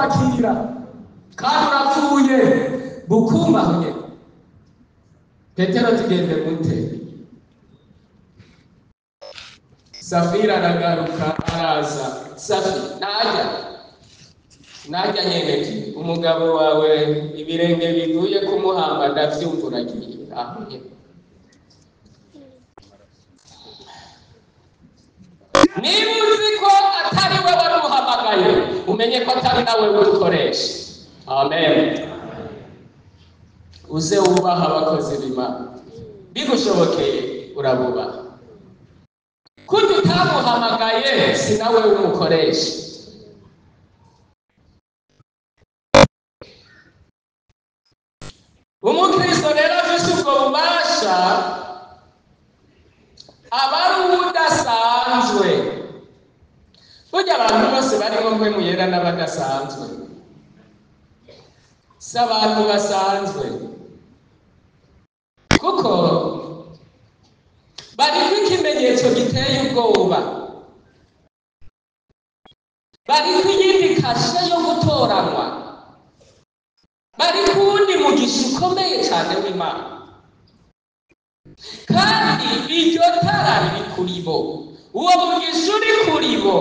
kukwakira kandi urapfuye bukumbaho nyene. Petero tugende gute? Safira aragaruka araza. Safi najya nyene umugabo wawe ibirenge biguye kumuhamba ndavyumva uragiye aho nyene. Niba uzi ko atari we wamuhamagaye, umenye ko atari nawe udukoresha. Amen. Uze wubaha abakozi b'Imana, bigushobokeye urabubaha. Kuko utamuhamagaye si nawe umukoresha. Umukristo rero afise ubwo bubasha aba ari udasanzwe. Burya abantu bose barimo Mpwemu Yera n'abadasanzwe, si abantu basanzwe, kuko bariko ikimenyetso giteye ubwoba, bariko iyindi kashe yo gutoranwa, bariko uwundi mugisha ukomeye cyane w'Imana, kandi iryo tara riri kuri bo. Uwo mugisha uri kuri bo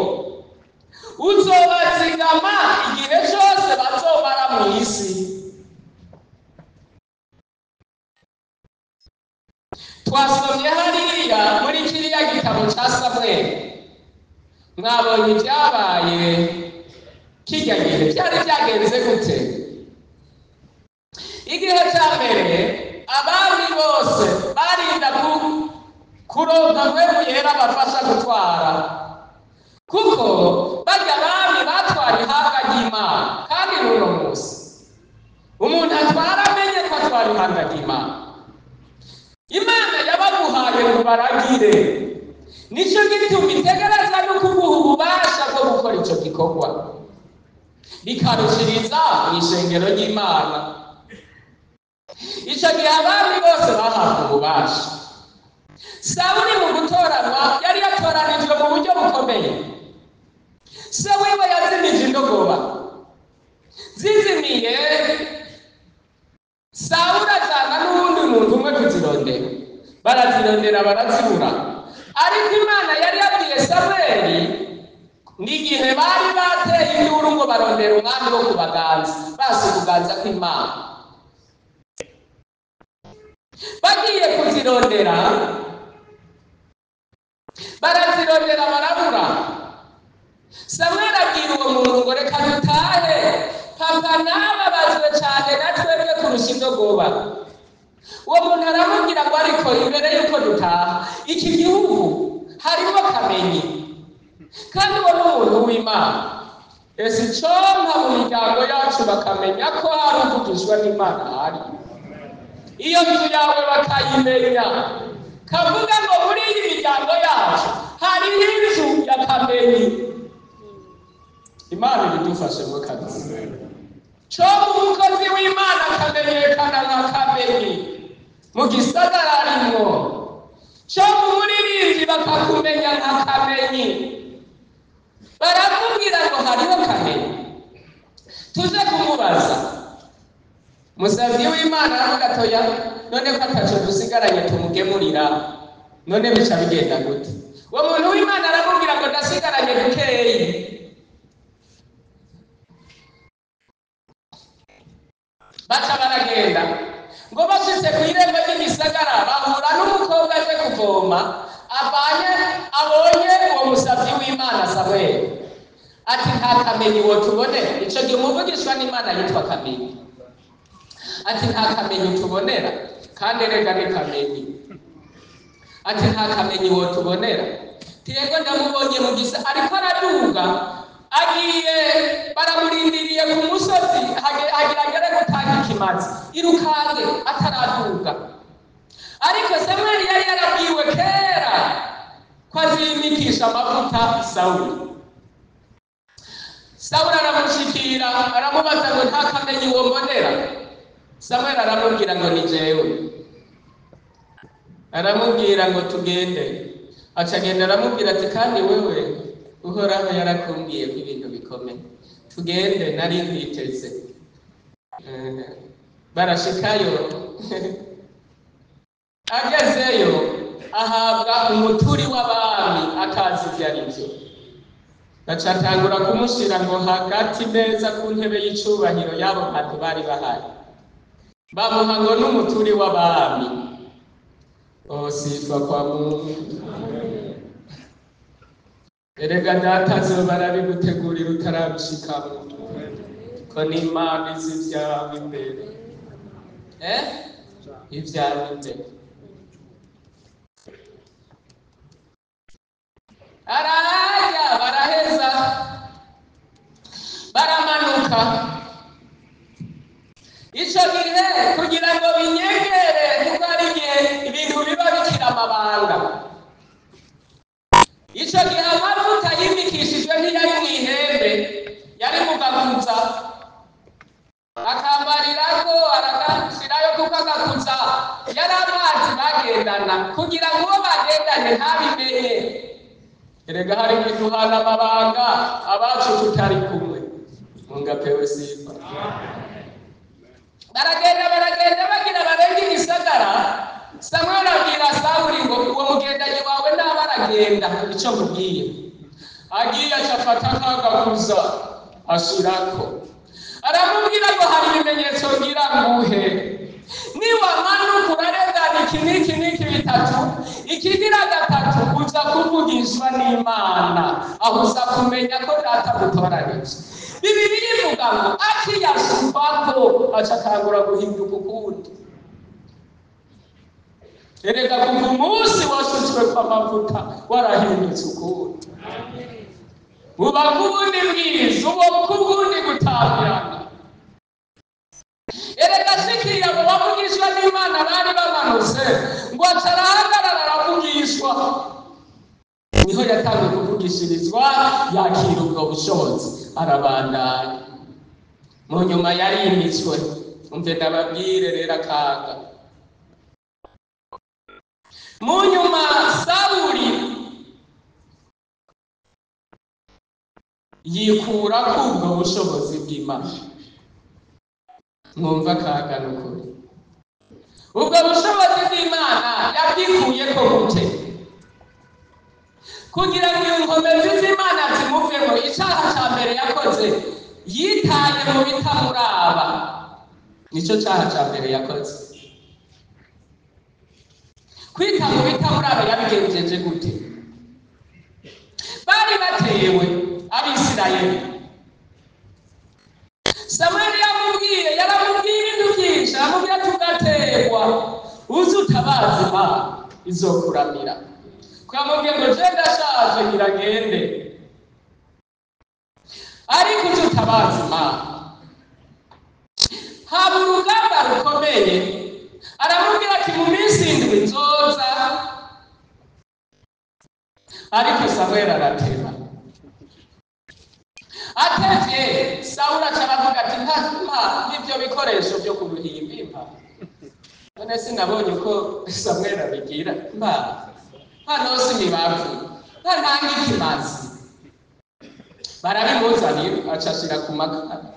uzobazigama igihe cyose bazomara mu isi. Twasomye hariya muri kiriya gitabo ca Samweli, mwabonye ibyabaye kirya gihe byari byagenze gute? Igihe cya mbere abami bose barinda kuronka Mpwemu Yera bafasha gutwara, kuko barya abami batwara ihanga ry'Imana. Kandi n'uno munsi umuntu atwara amenye ko atwara ihanga ry'Imana. Imana yabaguhaye ngo baragire, nico gituma itegereza no kuguha ububasha bwo gukora ico gikorwa, bikarushiriza mu ishengero ry'Imana. Ico gihe abami bose bahabwa ububasha. Sawuli mu gutoranwa yari yatoranijwe mu buryo bukomeye. Se wiwe yazimije indogoba, zizimiye Sawuli ajana n'uwundi muntu umwe kuzirondera, barazirondera barazibura. Ariko Imana yari yabwiye Samweli n'igihe bari bateye induru ngo barondera umwami wo kubaganza, basi kuganza kw'Imana. Bagiye kuzirondera barazirondera barabura. Samweli abwira uwo muntu ngo reka dutahe, papa nababazwe cyane na twebwe kurusha indogoba. Uwo muntu aramubwira ngo ariko imbere yuko dutaha iki gihugu harimo Kamenyi, kandi uwo ni umuntu w'Imana. Ese icompa mu miryango yacu bakamenya ko hari uvugishwa n'Imana ahari, iyo nzu yawe bakayimenya, kavuga ngo muri iyi miryango yacu hariho inzu ya Kamenyi. Imana ibidufashemo kabisa. Coba umukozi w'Imana akamenyekana nka Kamenyi mu gisagara arimwo, coba umuririmbyi bakakumenya nka Kamenyi, barakubwira ngo hariho Kamenyi. Tuze kumubaza musavyi w'Imana aravuga atoya, none ko ataco dusigaranye tumugemurira, none bica bigenda gute? Uwo muntu w'Imana aramubwira ngo ndasigaranye dukeyi. Baca baragenda ngo bashitse ku irembo ry'igisagara bahura n'umukobwa aje kuvoma, avanye abonye uwo musavyi w'Imana Samweli, ati nta Kamenyi wotubonera. Ico gihe umuvugishwa n'Imana yitwa Kamenyi, ati nta Kamenyi tubonera, kandi erega ni Kamenyi. Ati nta Kamenyi wotubonera. Yego ndamubonye mu gisa ariko araduga agiye, baramurindiriye ku musozi agira agere gutanga ikimazi, irukange ataraduga. Ariko Samweli yari yarabwiwe kera ko azimikisha amavuta Sawuli. Sawuli aramushikira aramubaza ngo nta Kamenyi wombonera. Samweli aramubwira ngo ni jewe. Aramubwira ngo tugende. Aca agenda aramubwira ati kandi wewe Uhoraho yarakumbwiye ko ibintu bikomeye, Tugende, nari nkwiteze. Barashikayo. Agezeyo ahabwa umuturi w'abami, atazi ivyo ari vyo. Bacatangura kumushira ngo hagati neza ku ntebe y'icubahiro y'abo bantu bari bahari, bamuha ngo n'umuturi w'abami. Sifa kwa Mungu. Erega data azoba arabigutegurira utarabishikamwo, ko n'Imana izi ivyawe imbere. Ivyawe imbere. Ararya, baraheza, baramanuka. Ico gihe kugira ngo binyegere, kuko ari igihe ibintu biba bikiri amabanga. Ico gihe amavuta yimikishijwe ntiyari mw'ihembe, yari mu gakuza, akambarirako aragashirayo, kuko agakuza yari amazi bagendana, kugira ngo uwo bagendanye ntabimenye. Erega hari igihe amabanga abacu tutari kumwe. Mungapewe sifa. Baragenda, baragenda, bagira barenga igisagara. Samweli abwira Sawuli ngo uwo mugendanyi wawe naba aragenda, ico mubwiye. Agiye acafata kagakuza ashirako, aramubwira ngo hari ibimenyetso ngira nguhe, niwamanuka urarengana iki n'iki n'iki bitatu, ikigira gatatu uza kuvugishwa n'Imana, aho uza kumenya ko data gutoranije. Bibiliya ivuga ngo akiyasupako aca atangura guhinduka ukundi. Erega kuva umunsi wasutswe kw'amavuta warahindutse ukundi, uba kubundi bwiza, uba kubundi gutambirana. Erega ashikiriye abo bavugishwa n'Imana bari bamanutse, ngo aca arahagarara aravugishwa. Niho yatangiye kuvugishirizwa, yakira ubwo bushobozi, arabandanya. Mu nyuma yarimitswe. Umve ndababwire rero akaga. Mu nyuma Sawuli yikura kubwo bushobozi bw'Imana. Mwumva akaga n'ukuri. Ubwo bushobozi bw'Imana yabwikuyeko gute? Kugira ngo inkomezi z'Imana zimuvemo, icaha ca mbere yakoze, yitaye mu bitamuraba. Nico caha ca mbere yakoze. Kwita mu bitamuraba yabigenjeje gute? Bari batewe Abisirayeli. Samweli yamubwiye, yaramubwiye ibintu byinshi, aramubwira tugategwa, uze utabaza Imana izokuramira. Twamubwiye ngo je ndashaje ngira ngende, ariko uze utabaza Imana. Haba urugamba rukomeye, aramubwira ati mu minsi indwi nzoza. Ariko Samweli arateba. Atevye Sawuli aca aravuga ati mpa n'ivyo bikoresho vyo ku ruhimbi, mpa. None sinabonye uko Samweli abigira, mpa nose imibavu, mpa ntange ikimazi. Barabimuzanira, aca ashira ku makara.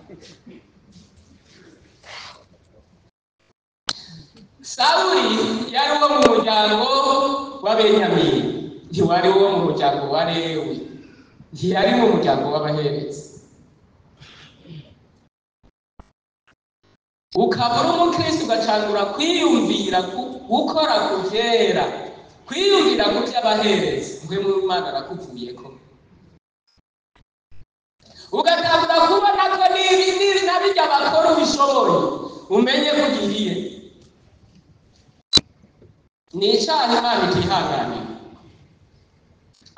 Sawuli yari uwo mu muryango wa Benyamini, ntiwari uwo mu muryango wa Lewi, ntiyari mu muryango w'abaherezi. Ukaba uri umukristo ugacangura kwiyumvira gukora ku vyera, kwiyumvira ku vy'abaherezi, ngwe mu Imana arakuvuyeko. Ugatangura kubona ko n'ibi na birya bakora ubishoboye, umenye ko ugiye. Ni icaha Imana itihanganira.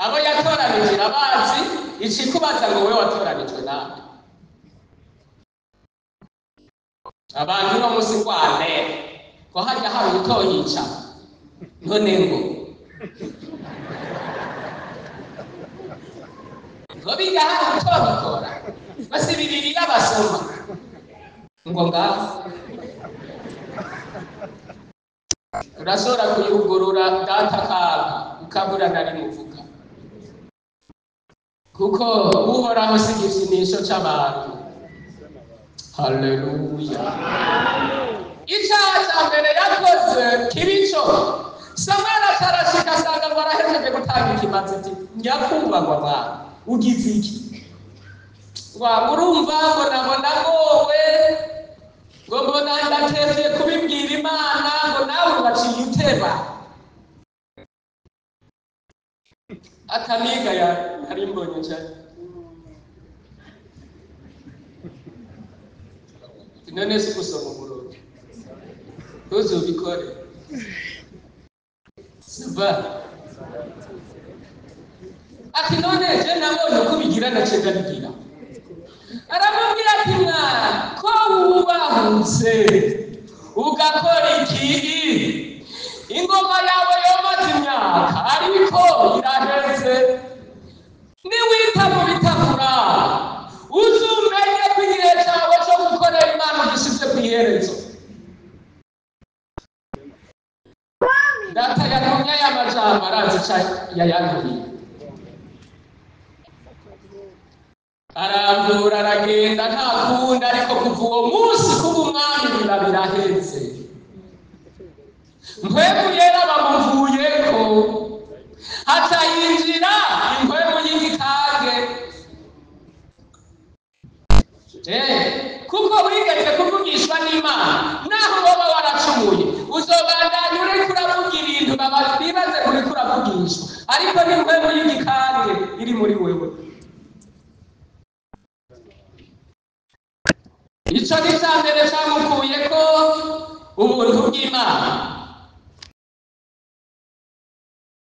Abo yatoranije irabazi, icikubaza ngo wewe watoranijwe nande? Abantu uno musi ngwane ko harya hari utoyica, none ngo ngo bijya hari utobikora, basi Bibiliya basoma ngo ngaho urashobora kuyugurura data kaka ukabura na rimwe uvuga. Kuko Uhoraho si igifinisho c'abantu. Haleluya. Icyaha cya mbere yakoze kibico, Samweli acarashika asanga ngo arahejeje gutanga ikimazi. Ati: "Nyakubahwa mwana, ugize iki?" Wa urumva ngo nabona ngowe, ngo mbona ndatevye kubibwira Imana, ngo nawe waciye uteba. Akaniga ya nari mbonye cyane. None si gusoma umurongo, ntuzubikore siva. Ati: "None je nabonye uko ubigira, nace ndabigira." Aramubwira ati: "Mwana, ko wubahutse ugakora ikibi, ingoma yawe yomaze imyaka, ariko iraheze. Niwita mu bitakura, uzumenye ko igihe cyawe cyo gukorera Imana ugishyize ku iherezo." Data yantumye aya majambo arazi ico yayantumiye. Arambura aragenda, nta kundi. Ariko kuva uwo munsi kuba umwami biba biraheze. Mpwemu Yera bamuvuyeko, haca yinjira impwemu y'igikange. Kuko wigeze kuvugishwa n'Imana, naho woba waracumuye, uzobandanya uriko uravuga ibintu bibaze uriko uravugishwa, ariko ni impwemu y'igikange iri muri wewe. Ico ni ica mbere camukuyeko ubuntu bw'Imana.